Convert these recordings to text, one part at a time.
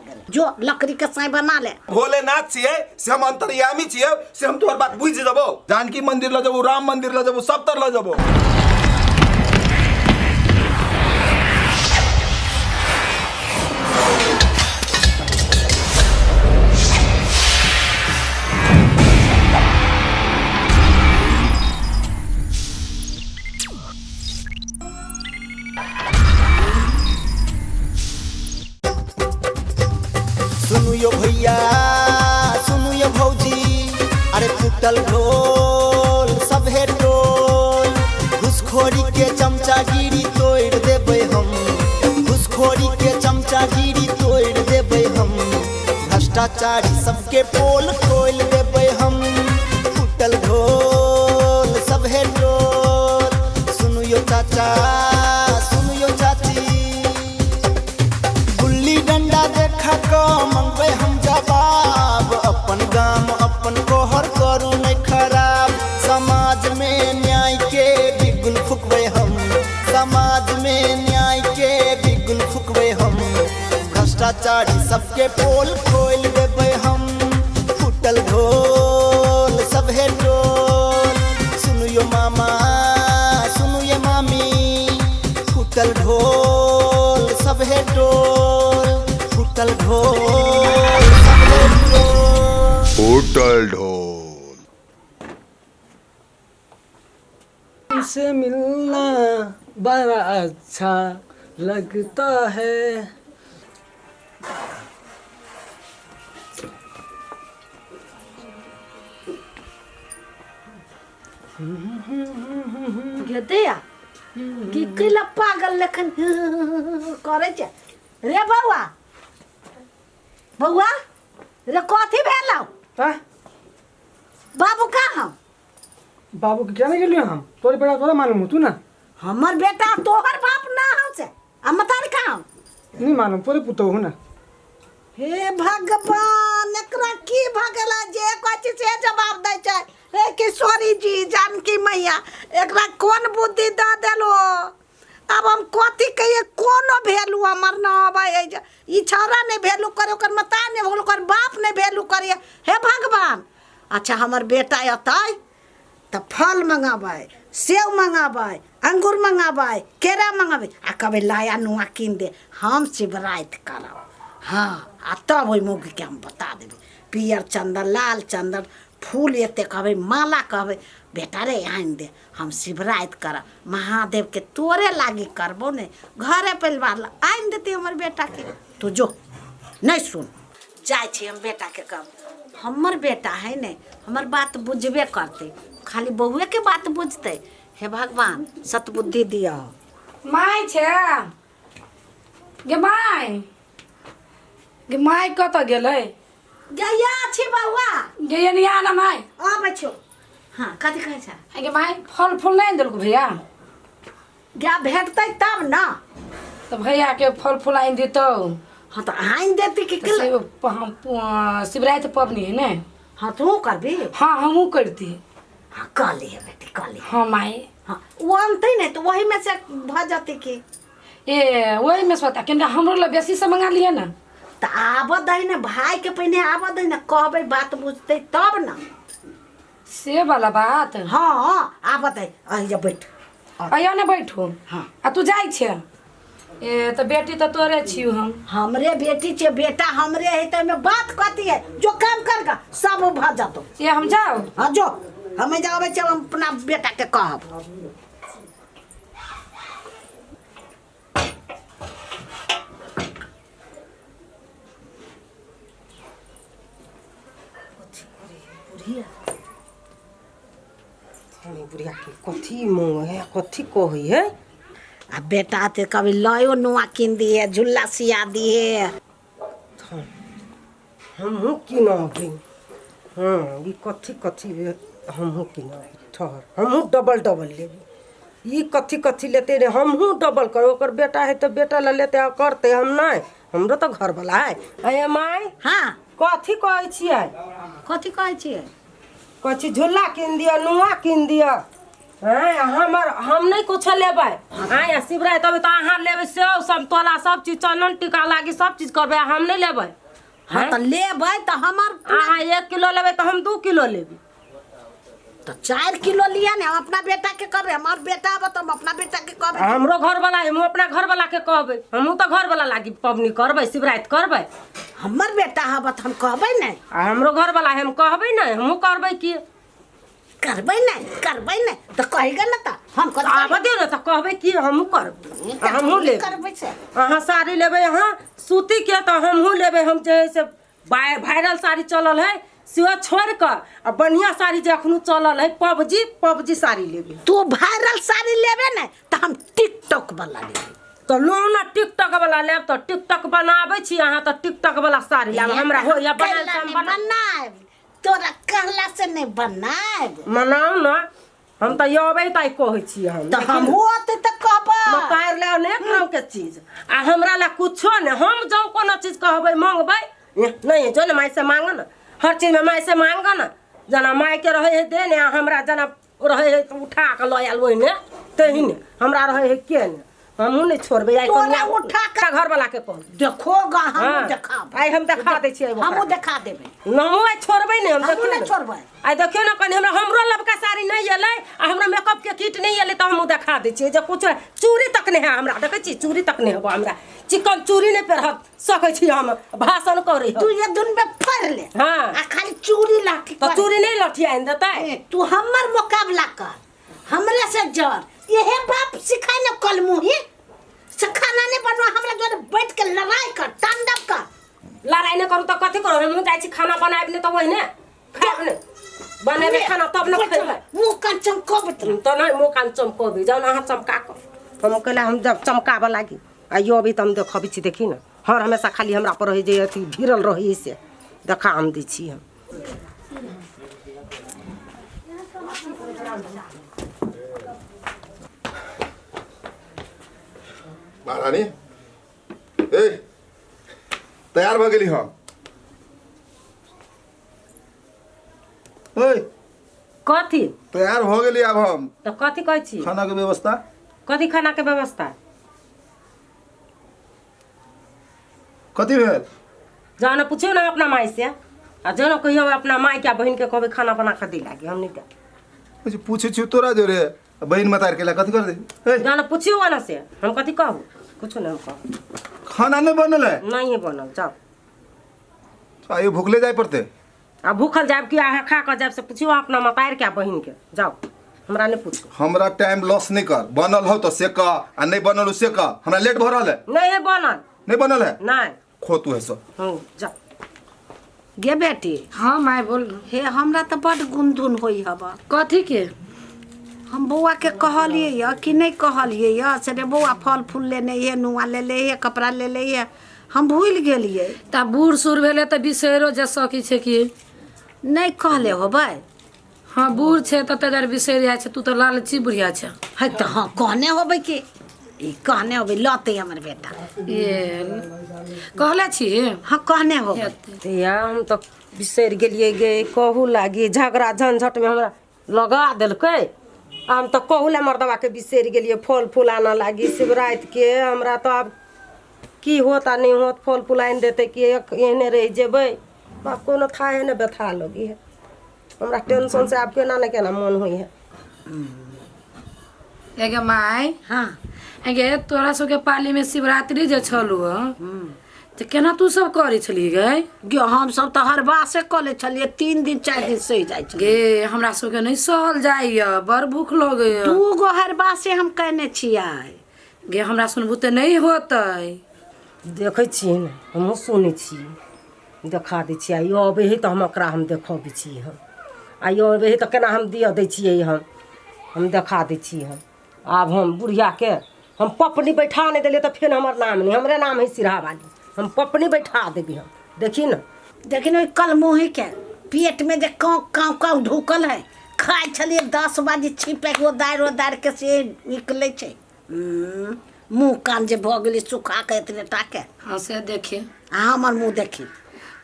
गेल जो लकड़ी के साई बना ले। भोलेनाथ छियै से हम अंतर्यामी छियै से हम तोहर बात बुझि जेबौ। जानकी मंदिर ल जेबौ, राम मंदिर ल जेबौ, सब तर ल जेबौ। सुनू यो भैया, सुनू यो भौजी, अरे फूटल ढोल सभे टोल, घुसखोरी के चमचागिरी तोड़ि देबै हम, घुसखोरी के चमचागिरी तोड़ि देबै हम, भ्रष्टाचारी सबके पोल खोलि देबै हम, फूटल ढोल सभे टोल। सुनू यो चाचा, सुनू यो चाची, गुल्ली डंडा देखा क मंगबै हम जवाब, अपन गाम अपन कोहर करू नहीं खराब, समाज में न्याय के बिगुल फुकबै हम, समाज में न्याय के बिगुल फुकबै हम, भ्रष्टाचारी सबके पोल खोलि देबै हम, फूटल ढोल सभे टोल। सुनू यो मामा, सुनू ये मामी, फूटल ढोल सभे टोल, फूटल ढोल सभे टोल। फूटल ढोल। तुमसे मिलना बड़ा अच्छा लगता है। गेदैया की कैला पागल लेखन करै छै रे बौआ? बौआ रे, कथी भेलौ? हाँ? बाबू कहाँ हौ? बाबू के जाने गेलियो हम, तोरे बेटा तोरा मालूम हो तू ना। हमर बेटा तोहर बाप ना हौ से आ मतारी कहाँ हौ? नहीं मालूम, तोरे पुतोह हो ना। हे भगवान, एकरा की भऽ गेलै जे कहै छी से जवाब दै छै? हे किशोरी जी, जानकी मैया, एकरा कोन बुद्धि दऽ देलो? आब हम कथी कहिए? कोनो वैल्यू हमर न अबै अछि। ई छौड़ा नहि वैल्यू करे, ओकर माता नहि भऽ गेल, ओकर बाप नहि वैल्यू करैए। हे भगवान! अच्छा, हमर बेटा अतै तऽ फल मंगाबै, सेब मंगाबै, अंगूर मंगाबै, केरा मंगाबै आ कहबै लाया नुआ कीन दे, हम शिवराति करब। हँ, आ तब ओहि मौगीके हम बता देबै, पियर चन्दन, लाल चन्दन, फूल एते कहबै, माला कहबै, बेटा रे आनि दे, हम शिवराति करब, महादेवके तोरे लागी करबो ने, घरे परिवार ला आनि देतै हमर बेटाके। तू जो नहि सुन, जाइ छी हम बेटाके कहब। हमर बेटा है ने, हमर बात बुझबे करतै, खाली बौएके बात बुझतै। हे भगवान, सतबुद्धि दिअ। माय छै गे? माय गे, माय कतऽ गेलै? गैया छी बौआ। गे एनी आ ना माय। आबै छियौ। हँ, कथी कहै छै? गे माय, फल फूल नहि देलको भैया? गे भेटतै तब ने। तऽ भैयाके फल फूल आनि दितौ। हँ, तऽ आनि देती कि? तऽ से शिवराति पबनी है ने। हँ, तू करबी? हाँ, हमहूँ करती। हाँ, कऽ लिहे बेटी, कऽ लिहे। हाँ माय। हाँ, ओ अनतै ने तऽ ओहीमे से भऽ जेतै की। ए, ओहिमे से बता, कनिका हमरो लए बेसीसँ मंगा लिहे ने। तऽ आबऽ दही ने भाइके, पहिने आबऽ दही ने, कहबै बात बुझतै तब ने। से वाला बात। हाँ, आबऽ दही, अही जे बैठ। अइयो ने बैठू। हाँ। आ तू जाइ छै? ए, तऽ बेटी तऽ तोरे छियौ हम। हमरे बेटी छै, बेटा हमरे है, तऽ एहिमे बात कथी है? जो काम कर गा, सब भऽ जतौ। ए, हम जाउ? हाँ, जो, हमे जाबै छियै, हम अपना बेटाके कहब। बुढ़िया के कथी मांगे है, कथी कहै है? आ बेटा ते कभी लयो नुआ कीन दिए, झुल्ला सिया दिए। हमहूँ किनबै। हँ, ई कथी कथी हमहूँ किनबै। ठहर, हमहूँ डबल डबल लेबै। ई कथी कथी लेतै रे? हमहूँ डबल करबै। ओकर बेटा है तऽ बेटा लए लेतै आ करतै, हम नहि? हमरो तऽ घरवला है। अये माय। हाँ। कथी कहै छियै? कथी कहै छियै? कहै छी झूला कीन दिअ, नुआ कीन दिअ। आँय, हमर हम नहि कुछो लेबै। आँय, आ शिवराति अबै तऽ अहाँ लेबै सेब समतोला सब चीज, चन्दन टीका लागी सब चीज करबै, आ हम नहि लेबै? हाँ तऽ लेबै तऽ हमर अहाँ 1 किलो लेबै तऽ हम 2 किलो लेबै। तऽ 4 किलो लिअ ने, हम अपना बेटा के कहबै, हमर बेटा आबत तऽ हम अपना बेटा के कहबै। हमरो घरवाला है, हमहूँ अपना घरवाला के कहबै, हमहूँ तऽ घरवाला लागी पबनी करबै, शिवराति करबै। हमर बेटा आबत हम कहबै ने। आ हमरो घरवाला है, हम कहबै ने, हमहूँ करबै। की करबै ने, करबै ने तऽ कहिगे ने तऽ हम कथी आबऽ दियौ ने तऽ कहबै की, हमहूँ करबै, हमहूँ लेबै। करबै से अहाँ साड़ी लेबै अहाँ सूतीके तऽ हमहूँ लेबै। हम जे है से वायरल साड़ी चलल है सेहो छोड़ि कऽ आ बढ़िआँ साड़ी जे एखनो चलल है पबजी पबजी साड़ी लेबै। तू वायरल साड़ी लेबे ने तऽ हम टिकटॉक वाला लेबै। तऽ लू ने, टिकटॉक वाला लेब तऽ टिकटॉक बनाबै छी अहाँ तऽ टिकटॉक वाला साड़ी लेब। हमरा होइए बनायल तऽ हम बना बनायब, तोरा कहला से नहि बनायब। मनाउ ने, हम तऽ अबै तऽ कहै छी हम। तऽ हमहूँ अतै तऽ कहबै। मतारि ले अनेक रंग के चीज आ हमरा लए कुछो नहि। हम जँ कोनो चीज कहबै मंगबै नहि, जो ने माय से मांग ने, हर चीजमे माय से मांग ने, जेना मायके रहै है दे ने, आ हमरा जेना रहै है तऽ उठा कऽ लऽ आयल ओहिने तेहने हमरा रहै है के ने। हमहूँ नहि छोड़बै आइ। तोरा कनिया उठा कऽ घरवला के कहबै। देखो गा, हमहूँ हाँ। देखाब। आइ हम देखा दै छियै ओकरा। हमहूँ देखा देबै। हमहूँ आइ छोड़बै नहि हम। हमहूँ देखियौ नहि ने। छोड़बै। आइ देखियौ ने कनि, हमरा हमरो लबका साड़ी नहि एलै आ हमरा मेकअप के किट नहि एलै तऽ हमहूँ देखा दै छियै जे कुछ चूड़ी तक नहि है हमरा। देखै छी, चूड़ी तक नहि होबो हमरा, चिकन चूड़ी नहि पहिर सकै छी हम, भाषण करै तू ये दुन में फड़ ले। हाँ। आ खाली चूड़ी लाठी तऽ चूड़ी नहि लठिया आनि देतै? ए, तू हमर मुकाबला कर, हमरे से जर यहे बाप सिखाय ने कलमुही से खाना नहीं बनवा, हमरा जोरे बैठ के लड़ाई कर, तांडव कर। लड़ाइ नहि करू तऽ कथी करू? हमहूँ जाइ छी खाना बनाबि, नहि तऽ ओहिने खायब नहि, बनेबै खाना तब ने खैबै। मुँह कान चमकबैत रह। तऽ नहि मुँह कान चमकबै, जहन अहाँ चमका कऽ हम कैला हम जब चमकाबऽ लागी आ यो अभी तऽ हम देखबै छी। देखी ने, हर हमेशा खाली हमरा पर रहै जे अथी भिड़ल रहै से देखा हम दै छी हम। महारानी ए, तैयार भऽ गेली हम। ओए कथी? तैयार भऽ गेली आब हम। तऽ कथी कहै छी? खाना के व्यवस्था। कथी खाना के व्यवस्था? कथी भेल? जाउ ने पुछियौ ने अपना माय से, आ जो ने कहियौ अपना माय के आ बहिन के कहबै खाना बना कऽ दै लागी, हम नहि देब। अच्छा, पूछै छियौ तोरा जोरे आ बहिन मतार के कथी कर दे? ए जाउ ने पुछियौ ने से, हम कथी कहू? कुछो नहि हम कहू। खाना नहीं बनल है? नहीं बनल, जाउ। आइयो भूखले जाय पड़ते। आ भूखल जायब कि अहाँ खा कऽ जायब से पुछियौ अपना मतार के आ बहिन के, जाउ, हमरा नहि पूछू। हमरा टाइम लॉस नहीं कर, बनल हो तो से कह आ नहीं बनल हो से कह, हमरा लेट भऽ रहल है। नहीं है बनल। नहीं बनल है? नहीं। खो तू है सब। हूँ, जाउ। गे बेटी। हाँ माय, बोल न। हे, हमरा तऽ बड गुनधुन होइ हब। कथी के? हम बौआ के कहलियै यऽ कि नहि कहलियै यऽ से रे बौआ, फल फूल लेने हे, नुआ लेले हे, कपड़ा लेले हे, हम भूलि गेलियै। तऽ बूढ़ सूढ़ भेलै तऽ बिसैरो जा सकै छै कि नहि कहले होबै? हाँ, बूढ़ छै तऽ ताहि दुआरे बिसरि जाइ छै। तू तऽ लालची बुढ़िया छै। है तऽ हाँ, कहने होबै कि ई कहने होबै, लतै हमर बेटा। ए, कहले छी? हाँ, कहने होबै। या हम तऽ बिसरि गेलियै गे, कहू लागी झगड़ा झंझटमे हमरा लगा देलकै। आ हम तऽ कहू लए मर्दबाके बिसरि गेलियै फल फूल आनऽ लागी शिवरातिके। हमरा तऽ आब की होत आ नहि होत, फल फूल आनि देतै कि एहने रहि जेबै? बाप, कोनो थाहे नहि व्यथा लगी है हमरा टेंशन से, आब केना ने केना मन होइ है। एगे माय। हाँ। एगे, तोरा सबके पालीमे शिवरात्रि जे छलू तऽ केना तू सब करै छलही गे? गे, हम सब तऽ हरबासे कऽ लै छलियै, 3 दिन 4 दिन सहि जाइ छलियै। गे, हमरा सबके नहि सहल जाइए, बड़ भूख लगैए। 2 गो हरबासे हम कयने छियै। गे, हमरा सुनबू तऽ नहि होतै। देखै छियै ने, हमहूँ सुनै छियै, देखा दै छियै। आइयो अबै हइ तऽ हम ओकरा हम देखबै छियै हम। आइयो अबै हइ तऽ केना हम दिअ दै छियै हम, हम देखा दै छियै हम। आब हम बुढ़ियाके हम पपनी बैठा नहि देलियै तऽ फेर हमर नाम नहि, हमरे नाम हइ सिरहा वाली। हम पपनी बैठा देबै हम, देखी ने। देखी ने, ओहि कलमुहीके पेटमे जे काँव काँव काँव ढुकल है, खाइ छलियै 10 बजे छिपे के ओदारि ओदारि के से निकलै छै। मुँह कान जे भऽ गेलै सुखा के एतने टाके। हाँ, से देखी। आ हमर मुँह देखी।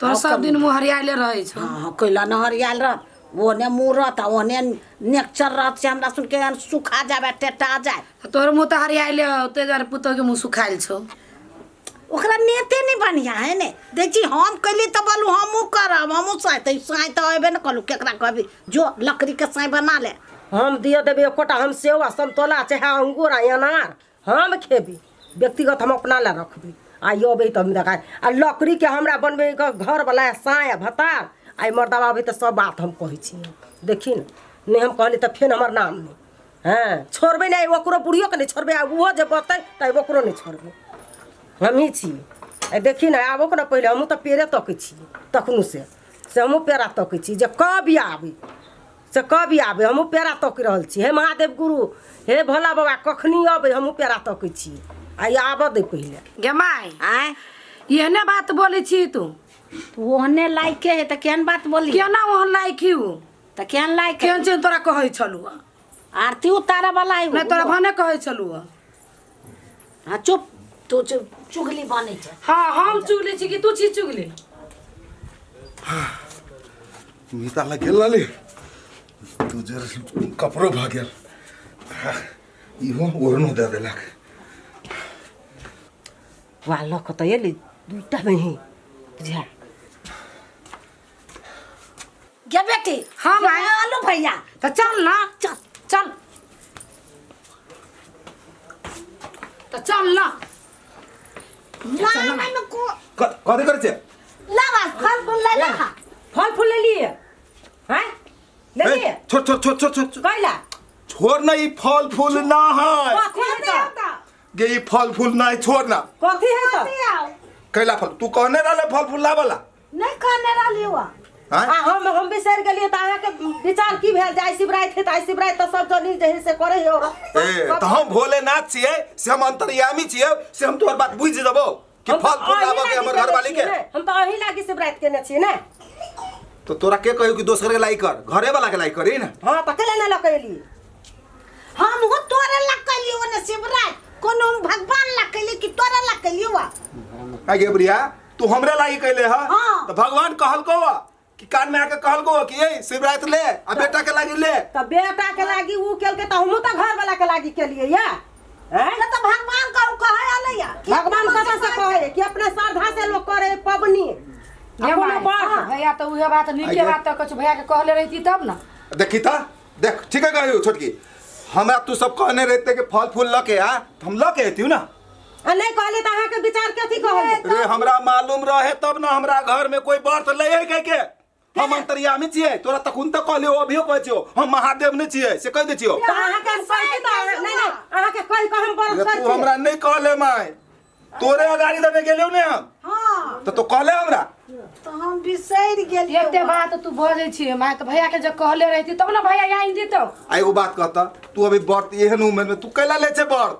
तोहर सब दिन मुँह हरियाले रहै छौ। हाँ, कैला न हरियाल रह? ओने मुँह रहत आ ओने नेकचर रहत से हमरा सुन के सुखा जाबे टेटा जाए। तोहर मुँह तऽ हरियाइले हौ, ताहि दुआरे पुतोहके मुँह सुखायल छौ। ओकरा नेते नहीं बढ़िया है ने। देखी हम कैली तऽ बोलू हमहूँ करब हमहूँ साँय तऽ साँय तऽ अयबे ने कहलू केकरा कहबी जो लकड़ी के साँय बना ले। हम दिए देबै एकोटा हम सेब आ समतोला चाहे अंगूर आ अनार हम खेबै व्यक्तिगत हम अपना लए रखबै आ अबै तऽ हम देखा आ लकड़ीके हमरा बनबै घरवला साँय आ भतार आ मर्दाबा अबै तऽ सब बात हम कहै छी। देखी ने नहि हम कहली तऽ फेर हमर नाम नहि हँ छोड़बै नहि ओकरो बुढ़ियोके नहि छोड़बै आ ओहो जे बतै तऽ ओकरो नहि छोड़बै हमही छी। देखी ने आबोके ने पहिले हमहूँ तऽ पेड़े तकै छी तखनो से हमहूँ पेड़ा तकै छी जे कब आबै से कब आबै हमहूँ पेड़ा तकि रहल छी। हे महादेव गुरु हे भोला बाबा कखनी अबै हमहूँ पेड़ा तकै छी आ आबऽ दे पहिले। गे माय आँय एहने बात बोलै छी तू? ओहने लायके है तऽ केहन बात बोली? केना ओहन लायक ही उ? तऽ केहन लायक है? केहन चीज तोरा कहै छलू? आरती उतारे वाला है। नहि तोरा भने कहै छलू। हाँ चुप तू चुगली बनै छै। हाँ हम चुगली छी कि तू छी चुगली? मीता लग गेल रहली तू जर कपड़ो भऽ गेल इहो ओढ़नो दऽ देलक। वाह लऽ कऽ तऽ एली दूटा बहिन बुझा गे बेटी। हाँ माय। आलू भैया तऽ चल ना चल चल तऽ चल ना। ना ना ना को कथी करै छै? लावा फल फूल ले ला। फल फूल लेलिए हैं लेलिए? छोड़ छोड़ छोड़ छोड़ छोड़ कैला छोड़ ना ई फल फूल ना है। कथी है तऽ? गे ई फल फूल ना है छोड़ ना। कथी है तऽ? कैला फल तू कहने रहले फल फूल लाबला? नहीं कहने रहली हुआ। आ हम बिसरि गेलियै तऽ अहाँके विचार की भेल जे आइ शिवराति है तऽ आइ शिवराति तऽ सब जनी जे है से करै है। ए तऽ हम भोलेनाथ छियै से हम अंतर्यामी छियै से हम तोहर बात बुझि जेबौ कि फल फूल लाबऽ के हमर घरवाली के। हम तऽ अहीं लागी शिवराति केने छियै ने। तो तोरा के कहियो कि दोसर के लाई कर घरे वाला के लाई करी ना। हाँ तऽ केला नहि लऽ के एलियै? हम हो तोरे ला कैली ओने शिवराति कोनो हम भगवान ला कैली कि तोरे ला कैली हुआ? आगे बुढ़िया तू हमरे लाई कैले हा? हाँ। तो भगवान कहलको कि कान में आके कहलको कि ए शिवराति ले आ बेटा के लागी ले। तऽ बेटा के लागी उ केलकै तऽ हमहूँ तऽ घर वाला के लागी केलियै या हैं? तो भगवान कहू कहे आले या भगवान कतऽ से कहे कि अपना श्रद्धा से लोग करे पबनी गे माय, भैया तऽ उहे बात नीके बात तऽ कहै भैया के कहले रहिती तब ना। देखी ता देख ठीक है कहियो छोटकी हमरा तू सब कहने रहते कि फल फूल लके आ तो हम लके एतियौ ना। आ नहीं कहले तऽ अहाँके विचार कथी कहले? रे हमरा मालूम रहे तब ना हमरा घर में कोई व्रत ले है कह के। हम अंतर्यामी छियै तोरा तखुन तक कहलियो अभियो कहै छियौ हम महादेव नहीं छियै से कह दै छियौ। तऽ अहाँके हम कहती तऽ नहीं नहीं अहाँके कहि कऽ हम व्रत रे तू करती। हमरा नहीं कहले माय तोरे अगाड़ी दने गेलियौ ने हम। हाँ तो तू कहले हमरा तो हम बिसरि गेलियै। एते बात तू बजै छी माय तऽ भैया के जे कहले रहिती तब ना भैया आनि दितौ। आ एगो बात कहता तू अभी व्रत एहन उम्र में तू कैला ले छै व्रत?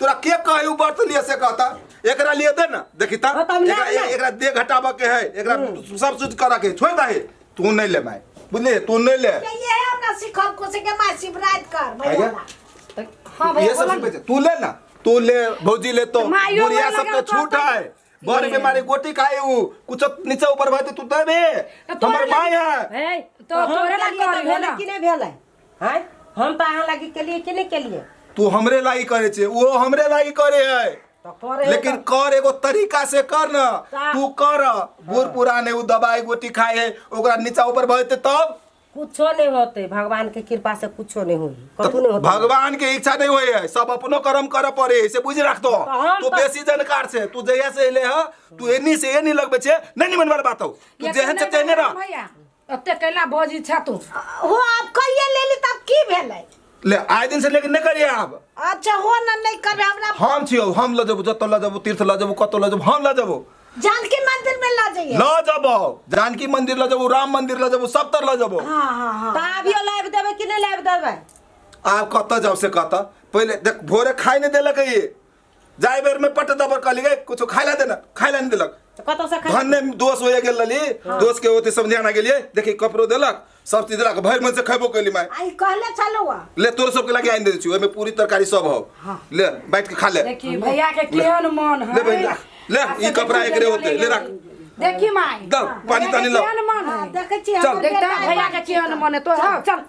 तोरा के कहे उ व्रत लिए से कहता एकरा लिए दे ना देखी ता हाँ, तऽ हम एकरा लेब ने। एकरा दे घटाबऽ के है एकरा सब चीज करऽ के छोड़ दे तू नहीं ले माय बुझलिए तू नहीं ले। ये हमरा सिखल को से के माय शिवराति कर भैया ला। हाँ भैया ये सब बोला सिखबै छै। तू ले ना तू ले भौजी ले तो माइयो बुढ़िया बोले सबके लगल छूट कहता। है बड़ बीमारी गोटी खाए उ कुछ नीचे ऊपर भए तू देबे तोरे हमर माय है। हे तो तोरे ला केलियै तऽ करी है भेलै ना। कि नहि भेलै हैं? हम तऽ अहाँ लागी केलियै कि नहि केलियै? तू हमरे लागी करे छे वो हमरे लागी करे है तऽ करे लेकिन कर एगो तरीका से कर ना तू कर बूढ़ पुराने उ दवाई गोटी खाए है ओकरा नीचा ऊपर भए तब कुछो नहीं होते भगवान के कृपा से कुछो नहीं होई कथू नहीं होते। भगवान के इच्छा नहीं होई है सब अपनो कर्म करे पड़े से बुझ रख दो। हम तू तो- बेसी जानकार छे तू जहिया से एले ह तू एनी से एनी लगबे छे नहीं निमन वाला बात हो तू जेहन छे तेहने रह। भैया ओते कैला बजी छा तू? हो आप कहिए लेली तब की भेलै? ले आए दिन से लेकिन नहीं करिए आप। अच्छा हो ना नहीं करबे हमरा। हम छियौ हम ल जेबो जतऽ ल जेबो तीर्थ ल जेबो कतौ ल जेबो हम ल जेबो। जानकी मंदिर में ल जाइए। ल जेबो जानकी मंदिर ल जेबो राम मंदिर ल जेबो सब तर ल जेबो। हाँ हाँ हाँ तऽ अभियो लाबि देबै कि नहि लाबि देबै? आब कतऽ जाउ से कतऽ पहिले देख भोरे खाइ नहीं देलक ये जाय बेर में पट दबर कहली गे कुछो खाइ ला देना खाइ ला नहीं देलक। तऽ कतऽ से खाइ? धन्य दोस्त हो गेल रहली दोस्त के ओते समझाना गेलिए देखी कपड़ो देलक सब चीज देलक भरि मन से खैबो कैली माय। आई कहले छलौ ले तोर सबके लागे आनि दे छियौ ओहिमे पूरी तरकारी सब हो ले बैठ के खा ले। देखी भैया के केहन मन है। ले बहिन राख ले ई कपड़ा एकरे होते ले राख। देखी माई दौ, पानी तानी लाओ। केहन मन है देखै छी चल। हमर देखता बेटा भैया के केहन मन है तो हाँ, चल।